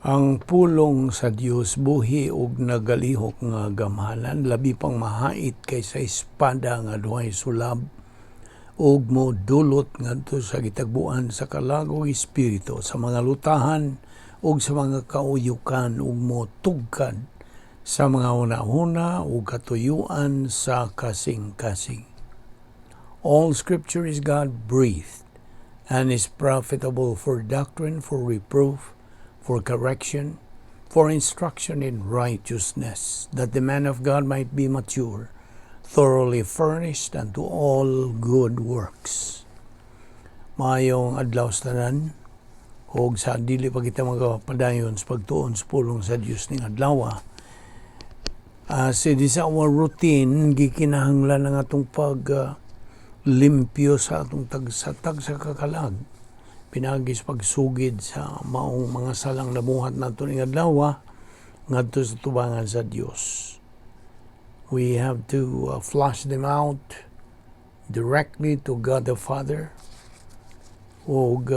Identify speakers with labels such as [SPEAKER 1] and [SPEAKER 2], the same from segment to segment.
[SPEAKER 1] Ang pulong sa Dios buhi ug nagalihok nga gamhanan, labi pang mahait kaysa espada nga duhay sulab, ug modulot ngadto sa gitagbuan sa kalag ug espiritu, sa mga lutahan ug sa mga kauyukan, ug motugkad sa mga hunahuna ug katuyuan sa kasing-kasing. All scripture is God-breathed and is profitable for doctrine, for reproof, for correction, for instruction in righteousness, that the man of God might be mature, thoroughly furnished unto all good works. Maayong adlaw sa tanan, ug sa dili pa kita magpadayon sa pagtuon sa pulong sa Dios ning adlaw. As it is our routine, gikinahanglan ang atong pag limpyo sa atong tagsa-tagsa kakalag pinaagi sa pagsugid sa maong mga salang nabuhat nato ning adlaw ngadto sa tubangan sa Dios. We have to flush them out directly to God the Father, ug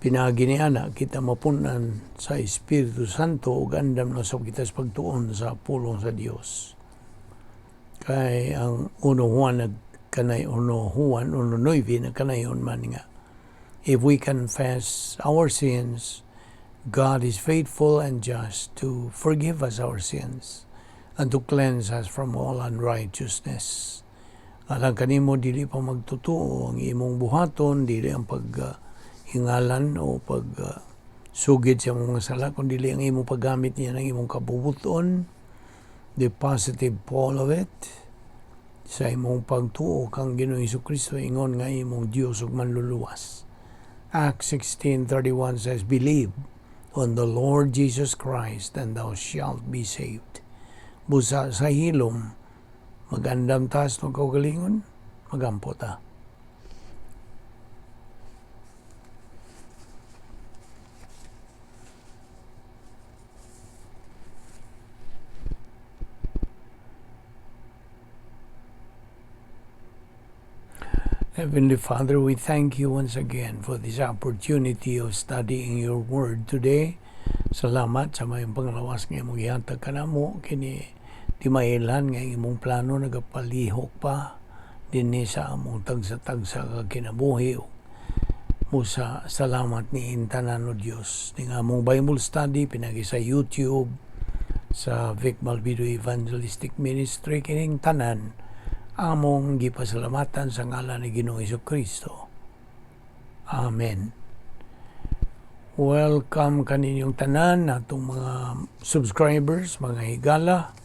[SPEAKER 1] pinaagi niana kita mapunan sa Espiritu Santo ug andam na sa kita sa pagtuon sa pulong sa Dios. Kay ang 1 Juan nagkanay 1 Juan 1:9 nagkanayon man nga, if we confess our sins, God is faithful and just to forgive us our sins and to cleanse us from all unrighteousness. Alang kanimo dili pa magtotoo, ang imong buhaton dili ang paghingalan o pag sugid sa imong mga sala, kun dili ang imong paggamit niya ng imong kabubuton, the positive pole of it, sa imong pagtuo kang Ginoong Kristo ingon nga imong Dios ug manluluwas. Acts 16:31 says, "Believe on the Lord Jesus Christ and thou shalt be saved." Busa sa hilom, magandam ta sa kaugalingon, magampo ta. Heavenly Father, we thank you once again for this opportunity of studying your word today. Salamat sa mayong panglawas nga imong gihatag kanamo, kini di mailhan nga imong plano nagapalihok pa dinhi sa among tagsa-tagsa ka kinabuhi. Musa salamat ni intanan o Dios ning among Bible study pinagi sa YouTube sa Vic Malvido Evangelistic Ministry, kining tanan among gipasalamatan sa ngalan ni Ginoong Kristo. Amen. Welcome kaninyong tanan, atong mga subscribers, mga higala,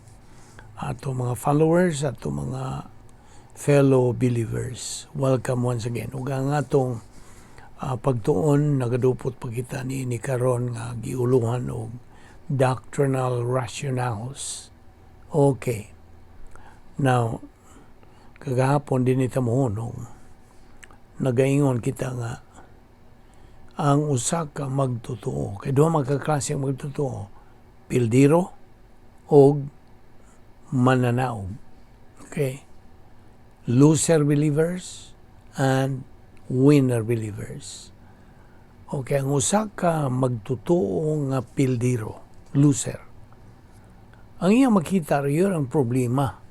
[SPEAKER 1] atong mga followers, atong mga fellow believers. Welcome once again. Ug ang atong pagtuon nagadupot pa kita ni karon nga giuluhan og doctrinal rationales. Okay. Now, kagahapon din ita mohunong, nagaingon kita nga ang usa ka magtotoo, kay duha man ka klase ang magtotoo, pildiro og mananaog. Okay? Loser believers and winner believers. Okay, ang usa ka magtotoo nga pildiro, loser, ang iyang makita yun ang problema.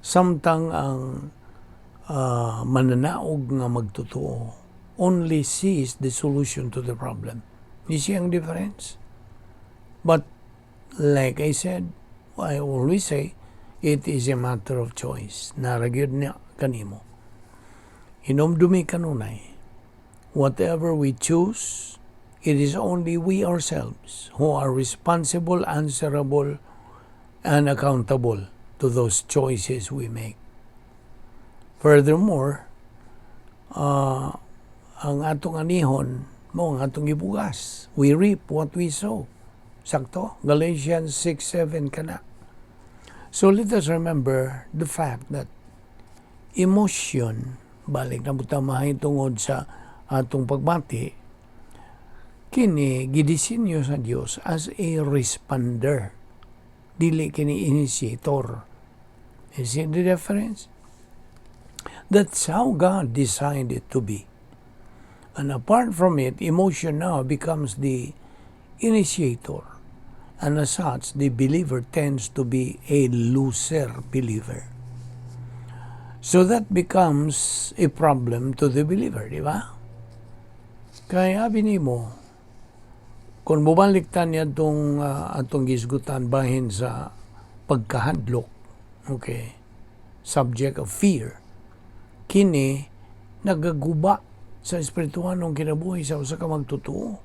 [SPEAKER 1] Samtang ang mananaog nga magtotoo only sees the solution to the problem. You see ang difference? But like I said, I always say, it is a matter of choice. Naragyod niya kanimo. Hinomdumi kanunay, whatever we choose, it is only we ourselves who are responsible, answerable, and accountable to those choices we make. Furthermore, ang atong anihon mo ang atong gibugas. We reap what we sow. Sakto? Galatians 6:7 kana. So let us remember the fact that emotion, balik na buta mahitungod sa atong pagbati, kini gidisenyo sa Dios as a responder. Dili kini initiator. You see the difference? That's how God designed it to be. And apart from it, emotion now becomes the initiator. And as such, the believer tends to be a looser believer. So that becomes a problem to the believer, di ba? Kaya abi nimo, kung mubalik ta niya atong gisgutan bahin sa pagkahadlok, okay, subject of fear, kini nagaguba sa espirituhanong kinabuhi sa usa ka magtotoo.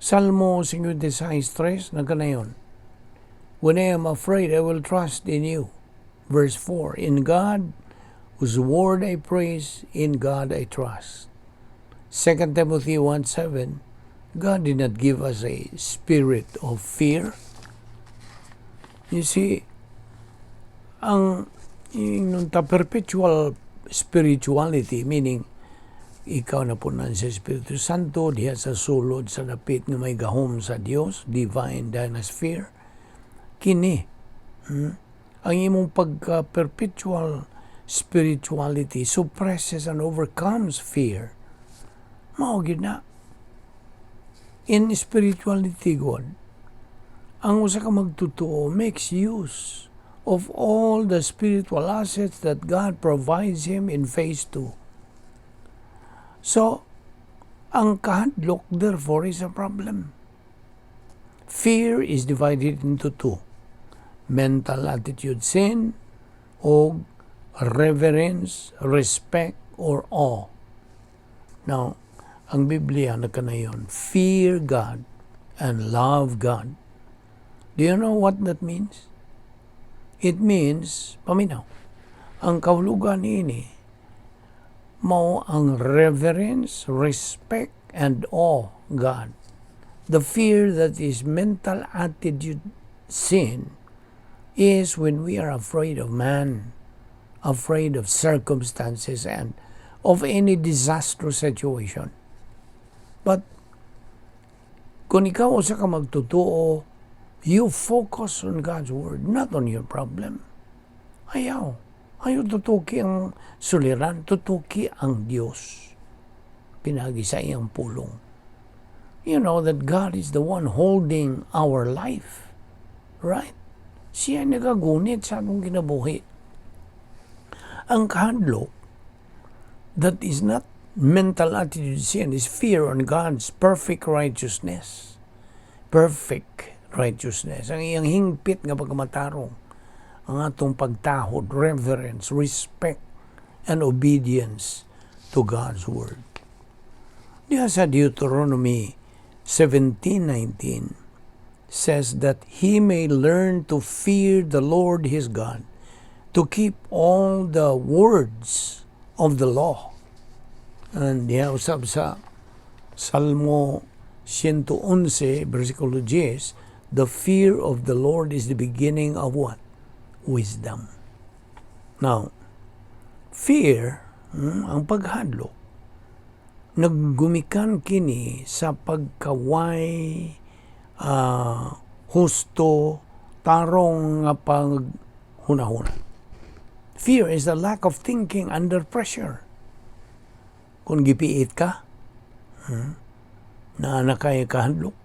[SPEAKER 1] Salmo 56:3, nagkanayon, "When I am afraid, I will trust in you." Verse 4, "In God, whose word I praise, in God I trust." 2 Timothy 1:7, "God did not give us a spirit of fear." You see, ang yung ta perpetual spirituality, meaning ikaw na punan sa Espiritu Santo, diha sa sulod sa dapit nga may gahom sa Dios, divine dynasphere, kini, ang imong pagka-perpetual spirituality suppresses and overcomes fear. Mao gyud na. In spirituality, God, ang usa ka magtotoo makes use of all the spiritual assets that God provides him in phase 2. So, ang kahadlok therefore is a problem. Fear is divided into two: mental attitude sin o reverence, respect, or awe. Now, ang Biblia nagkanayon, "Fear God and love God." Do you know what that means? It means, paminaw, ang kahulugan niini, mao ang reverence, respect, and awe God. The fear that is mental attitude sin is when we are afraid of man, afraid of circumstances and of any disastrous situation. But kung ikaw usa ka magtotoo, you focus on God's word, not on your problem. Ayaw. Ayaw tutuki ang suliran, tutuki ang Diyos. Pinagi sa iyang pulong. You know that God is the one holding our life. Right? Siya nagagunit sa atong kinabuhi. Ang kahadlok that is not mental attitude sin is fear on God's perfect righteousness. Perfect righteousness. Ang iyang hingpit nga pagkamatarong. Ang atong pagtahod, reverence, respect, and obedience to God's word. Diha sa Deuteronomy 17:19 says that he may learn to fear the Lord his God, to keep all the words of the law. And diha usab sa Salmo 111, versikulo 10, "The fear of the Lord is the beginning of" what? Wisdom. Now, fear, ang paghadlok, naggumikan kini sa pagkaway husto tarong nga paghunahuna. Fear is the lack of thinking under pressure. Kung gipiit ka, na nakay kahadlok,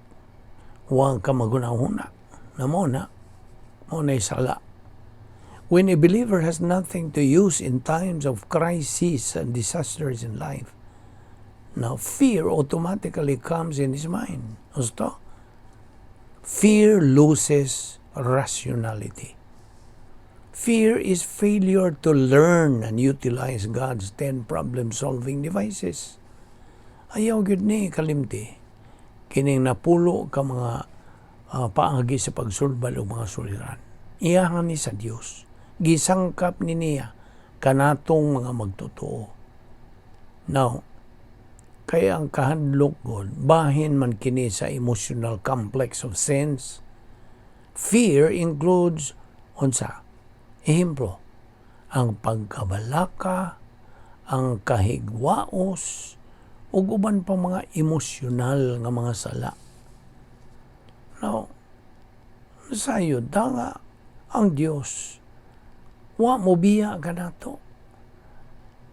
[SPEAKER 1] huwag ka maghunahuna. Na mo na sala. When a believer has nothing to use in times of crises and disasters in life, now fear automatically comes in his mind. Gusto? Fear loses rationality. Fear is failure to learn and utilize God's 10 problem-solving devices. Ayaw gyud ni kalimti. Kining napulo ka mga paagi sa pagsulbad og mga suliran. Iyahan ni sa Dios. Gisangkap ni niya kanatong mga magtotoo. Now, kaya ang kahadlok god, bahin man kini sa emotional complex of sins. Fear includes unsa? Ehemplo, ang pagkabalaka, ang kahigwaos, ug uban pa mga emosyonal nga mga sala. Now, sayod ta nga ang Dios wa mo biya kanato.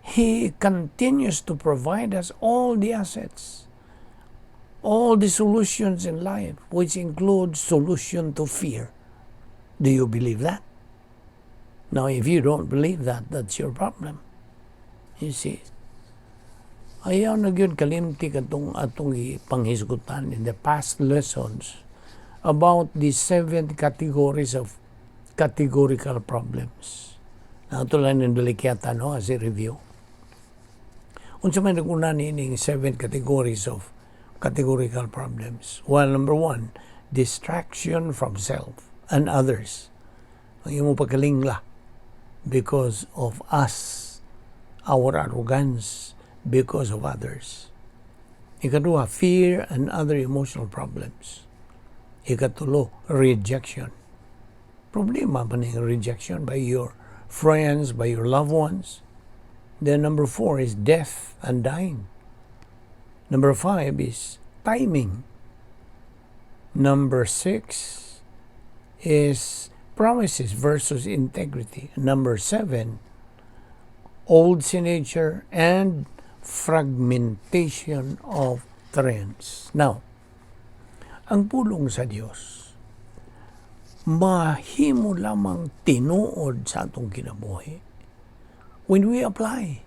[SPEAKER 1] He continues to provide us all the assets. All the solutions in life, which include solution to fear. Do you believe that? Now, if you don't believe that, that's your problem. You see? Ayaw na gyud kalimti katong atong ipanghisgutan in the past lessons about the seven categories of categorical problems. Ato lang ning balikyatan, no, as a review. Unsa may nag-una niining seven categories of categorical problems? Well, number one, distraction from self and others. Ang imong pagkalingla because of us, our arrogance, because of others. Ikaduha, fear and other emotional problems. Ikatulo, rejection. Problema ba ning rejection by your friends, by your loved ones? Then number four is death and dying. Number five is timing. Number six is promises versus integrity. Number seven, old nature and fragmentation of trends. Now, ang pulong sa Dios mahimo lamang tinuod sa atong kinabuhi when we apply.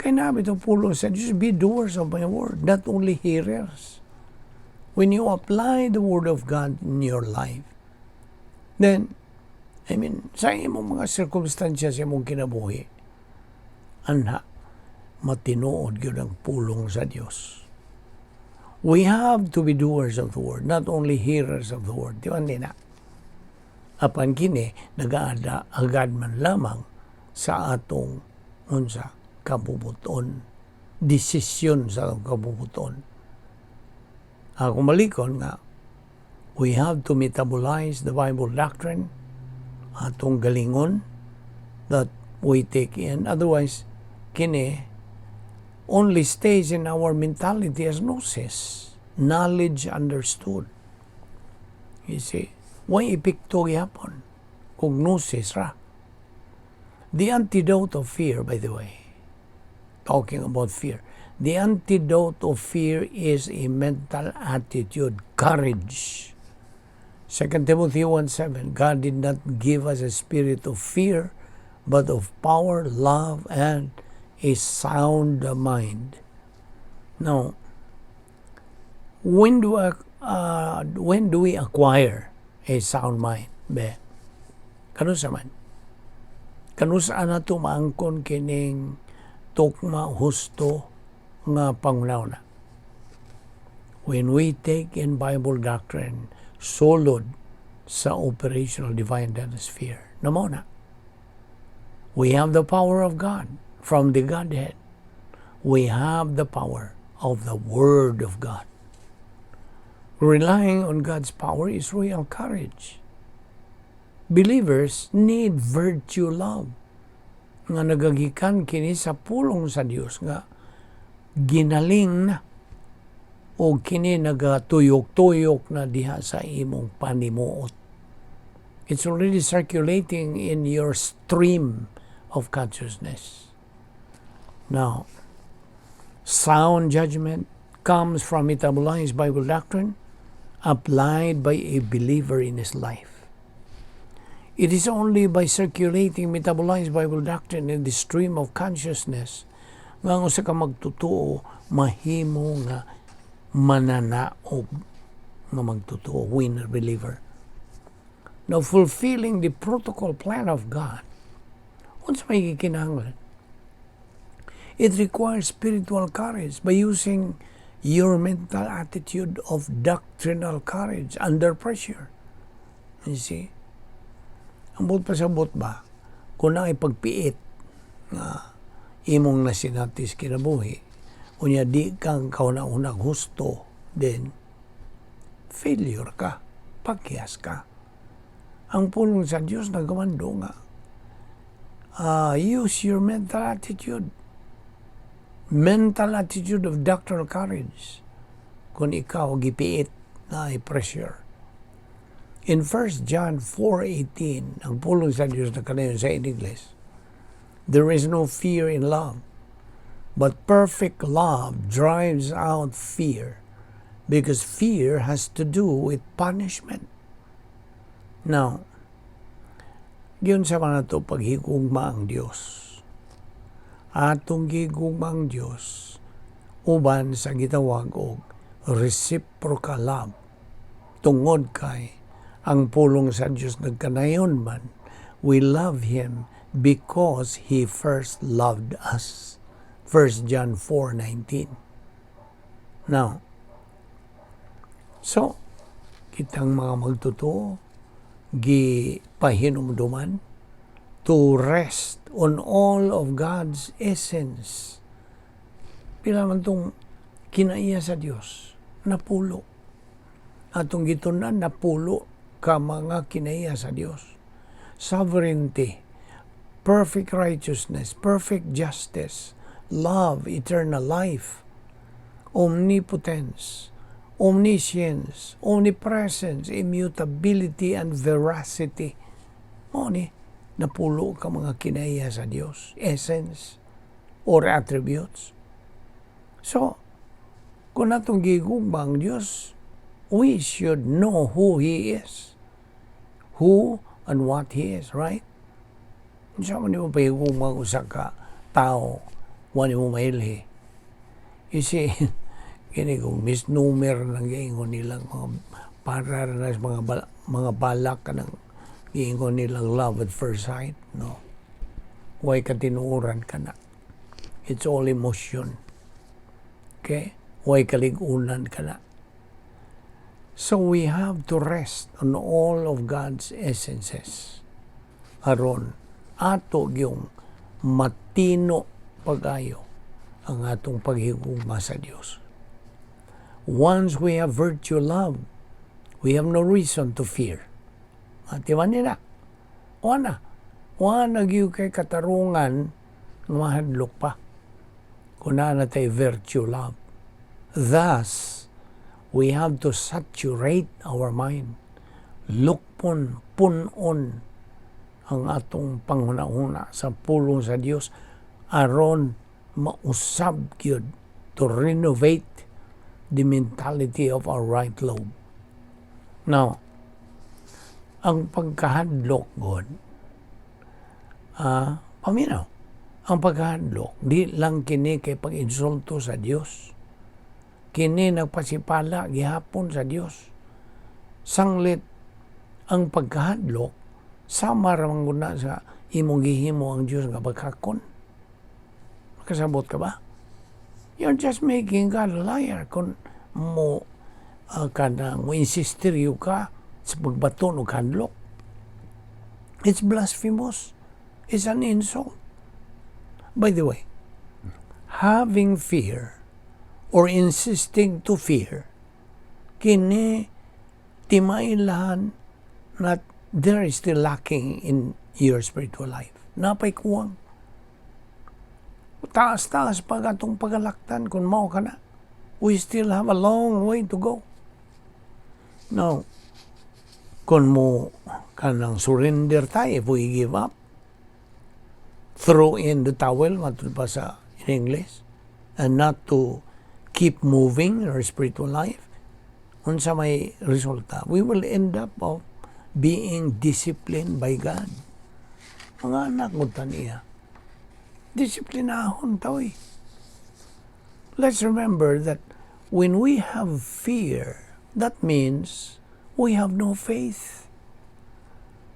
[SPEAKER 1] Kay naa bitong pulong sa Diyos, "Be doers of my word, not only hearers." When you apply the word of God in your life, then, I mean, sa imong mga sirkumstansya sa imong kinabuhi, anha, matinuod gyud ang pulong sa Dios. We have to be doers of the word, not only hearers of the word. Di ba hindi na? Apan kini, nagaada agad man lamang sa atong unsa kabubuton, desisyon sa atong kabubuton. Ako malikon nga we have to metabolize the Bible doctrine, atong galingon that we take in. Otherwise, kini only stays in our mentality as gnosis, knowledge understood. You see, way epekto gyapon kung gnosis ra. The antidote of fear, by the way, talking about fear, the antidote of fear is a mental attitude, courage. 2 Timothy 1:7, God did not give us a spirit of fear, but of power, love, and a sound mind. Now, when do we acquire a sound mind? Be, kanusa man? Kanusa nato maangkon kining tukma husto nga panghuna-huna? When we take in Bible doctrine sulod sa operational divine sphere. Na mao na. We have the power of God from the Godhead. We have the power of the Word of God. Relying on God's power is real courage. Believers need virtue love nga nagagikan kini sa pulong sa Dios nga ginaling na o kini nagatuyok-tuyok na diha sa imong panimuot. It's already circulating in your stream of consciousness. Now, sound judgment comes from metabolized Bible doctrine applied by a believer in his life. It is only by circulating metabolized Bible doctrine in the stream of consciousness nga ang usa ka magtotoo mahimo nga mananaog nga magtotoo, winner believer. Now, fulfilling the protocol plan of God, unsa may gikinahanglan? It requires spiritual courage by using your mental attitude of doctrinal courage under pressure. You see? Ang buot pasabot ba, kung naay pagpiit nga imong nasinati sa kinabuhi, unya di kang kauna-unang husto, then failure ka, pagyas ka. Ang pulong sa Diyos nagamando nga, use your mental attitude. Mental attitude of doctrinal courage. Kung ikaw gipiit na pressure. In 1 John 4:18, ang pulong sa Diyos na kanayon sa Ingles, "There is no fear in love, but perfect love drives out fear." Because fear has to do with punishment. Now, giunsa man nato paghigugma ang Dios? Atong gigugma ang Dios uban sa gitawag og reciprocal love. Tungod kay ang pulong sa Dios nagkanayon man, we love Him because He first loved us. 1 John 4:19. Now, so, kitang mga magtotoo, gipahinumduman to rest on all of God's essence. Pila man tong kinaiya sa Dios, napulo. Atong gitun-an, napulo ka mga kinaiya sa Dios. Sovereignty, perfect righteousness, perfect justice, love, eternal life, omnipotence, omniscience, omnipresence, immutability, and veracity. Mao ni, napulo ka mga kinaiya sa Dios, essence or attributes. So, kung atong gigugma ang Dios, we should know who He is. Who and what He is, right? Unsa man nimo pahigugma usa ka tao, wa nimo mailhi? You see, kini kung misnomer ng giingon nilang mga para na sa mga balak kanang giingon nilang love at first sight, no? Way katinuoran kana. It's all emotion. Okay? Way kalig-unan kana. So we have to rest on all of God's essences. Aron ato gyung matino pag-ayo ang atong paghigugma sa Dios. Once we have virtue love, we have no reason to fear. Atiman nila. Wala. Wala gyud kay katarungan nga mahadlok pa kung naa na tay virtue love. Thus, we have to saturate our mind. Lukpon, punon ang atong panghuna-huna sa pulong sa Dios aron mausab gyud, to renovate the mentality of our right lobe. Now, ang pagkahadlok god, paminaw, ang pagkahadlok, di lang kini kay pag-insulto sa Dios. Kini nagpasipala gihapon sa Dios. Sanglit ang pagkahadlok, sama ra man gud na sa imong gihimo ang Dios nga bakakon. Makasabot ka ba? You're just making God a liar kung mo kanang mo insistiryo ka sa pagbaton og hadlok. It's blasphemous. It's an insult. By the way, having fear or insisting to fear, kini timailahan that there is still lacking in your spiritual life. Napay kuwang. Taas-taas pag atong pagalaktan kung mao ka na. We still have a long way to go. Now, kung mo kanang surrender tayo, if we give up, throw in the towel, matud pa sa in English, and not to keep moving our spiritual life, unsa may resulta? We will end up of being disciplined by God. Mga anak mo niya. Disiplinahon ta oy. Let's remember that when we have fear, that means we have no faith.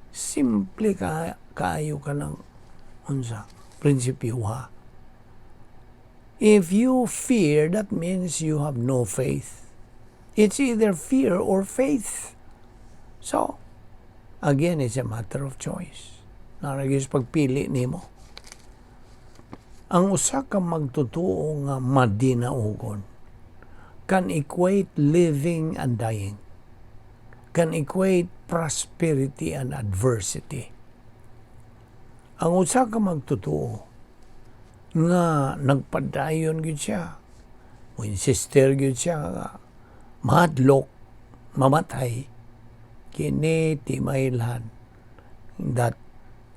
[SPEAKER 1] Simple ka kaayo ka ng unsa prinsipyo ha. If you fear, that means you have no faith. It's either fear or faith. So, again, it's a matter of choice. Naa ra gyud sa pagpili nimo. Ang usa ka magtotoo nga madinaugon can equate living and dying, can equate prosperity and adversity. Ang usa ka magtotoo nga nagpadayon gyud siya, mo insister gyud siya nga mahadlok, mamatay, kini timailhan that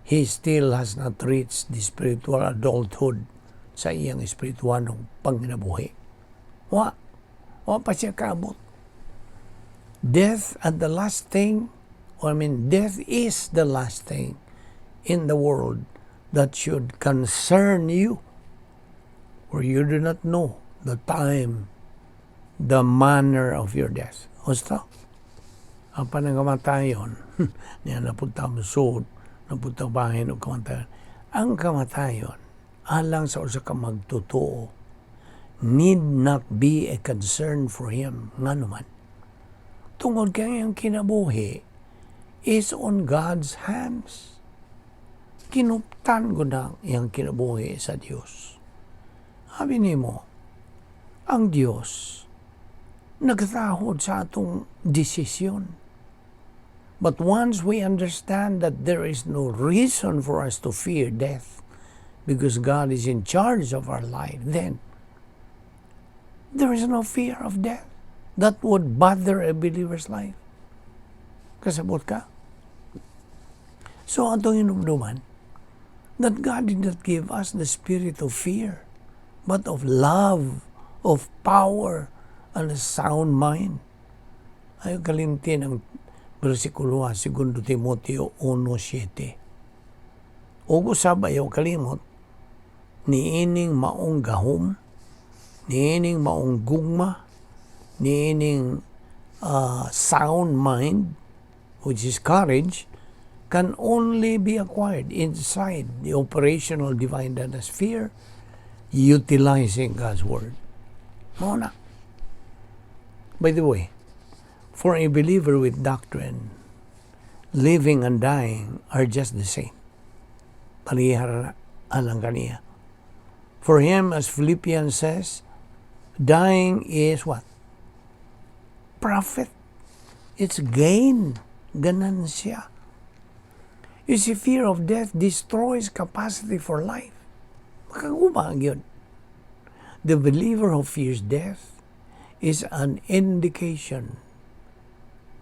[SPEAKER 1] he still has not reached the spiritual adulthood sa iyang espirituanong panginabuhi. Wa. Wa pa siya kaabot. Death at the last thing, or I mean, death is the last thing in the world that should concern you, for you do not know the time, the manner of your death. Husto? Apan ang kamatayon, niya napunta mo sud, napunta bahin og kamatayon. Ang kamatayon, alang sa usa ka magtotoo, need not be a concern for him. Ngano man? Tungod kay ang kinabuhi is on God's hands. Kinuptan ko na iyang kinabuhi sa Dios. Sabi nimo, ang Dios nagtahod sa atong desisyon. But once we understand that there is no reason for us to fear death because God is in charge of our life, then there is no fear of death that would bother a believer's life. Kasabot ka? So, atong hinumduman, that God did not give us the spirit of fear, but of love, of power, and a sound mind. Ayaw kalimtin ang versikulo 2 Timoteo 1:7. Ug usab ayaw kalimot, niining maong gahom, niining maong gugma, niining sound mind, which is courage, can only be acquired inside the operational divine sphere, utilizing God's Word. Mao na. By the way, for a believer with doctrine, living and dying are just the same. Pareha ra alang kaniya. For him, as Philippians says, dying is what? Profit. It's gain. Ganansya. You see, fear of death destroys capacity for life. Makaguba ang yun. The believer who fears death is an indication.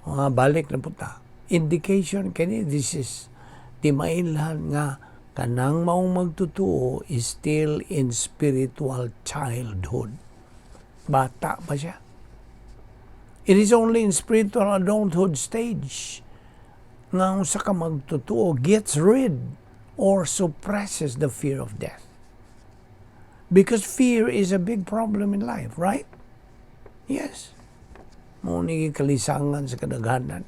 [SPEAKER 1] Mga balik na puta. Indication kini, this is di mailhan nga kanang maong magtutuo is still in spiritual childhood. Bata pa siya. It is only in spiritual adulthood stage nga ang usa ka magtutuo gets rid or suppresses the fear of death. Because fear is a big problem in life, right? Yes. Mao ni kalisangan sa kadaghanan.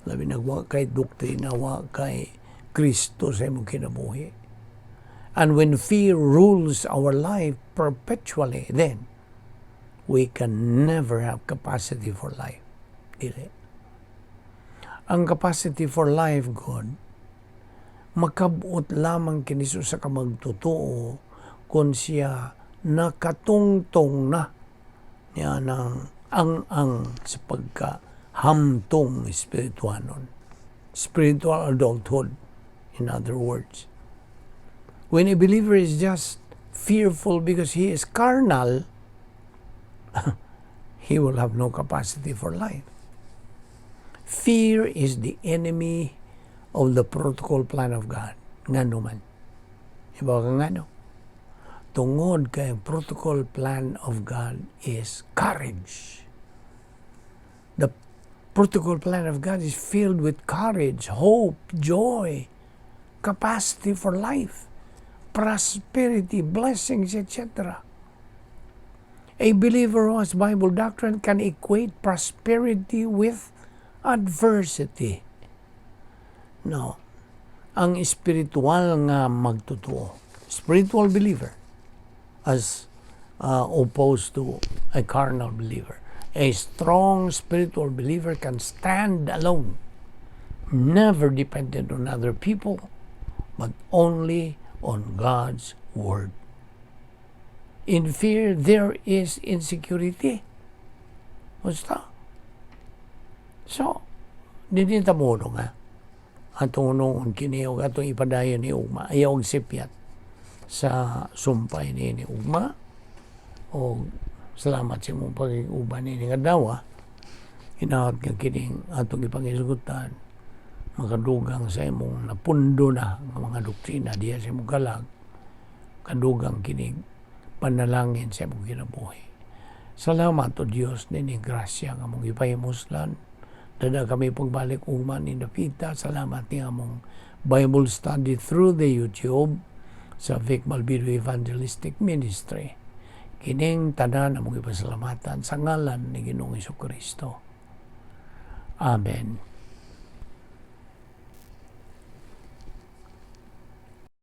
[SPEAKER 1] Labi na wa kay doktrina, wa kay Kristo sa imong kinabuhi. And when fear rules our life perpetually, then we can never have capacity for life. Dili. Ang capacity for life, God, makabot lamang kini sa ka magtotoo kung siya nakatungtong na niya ng ang sa pagkahamtong espirituanon. Spiritual adulthood, in other words. When a believer is just fearful because he is carnal, he will have no capacity for life. Fear is the enemy of the protocol plan of God. Ngano man? Iba ka ngano? Tungod kay ang protocol plan of God is courage. The protocol plan of God is filled with courage, hope, joy, capacity for life, prosperity, blessings, etc. A believer who has Bible doctrine can equate prosperity with adversity. No. Ang spiritual nga magtotoo, spiritual believer, as opposed to a carnal believer. A strong spiritual believer can stand alone, never dependent on other people, but only on God's word. In fear, there is insecurity. Basta. So, dinhi ta mo nga. Atong unoon kini ug atong ipadayon ni ugma. Ayaw og sipyat sa sumpay ni ugma. O salamat sa imong pag-uban ni nga adlaw. Hinaot nga kining atong ipangisugutan makadugang sa imong napundo na nga mga doktrina diya sa imong kalag, kadugang kinig panalangin sa imong kinabuhi. Salamat, O Dios, nining grasya nga among gipahimuslan. Dada kami pagbalik ugma ni dapita. Salamat ni among Bible study through the YouTube sa Vic Malvido Evangelistic Ministry. Kining tanan among ipasalamatan sa ngalan ni Ginoong Kristo. Amen.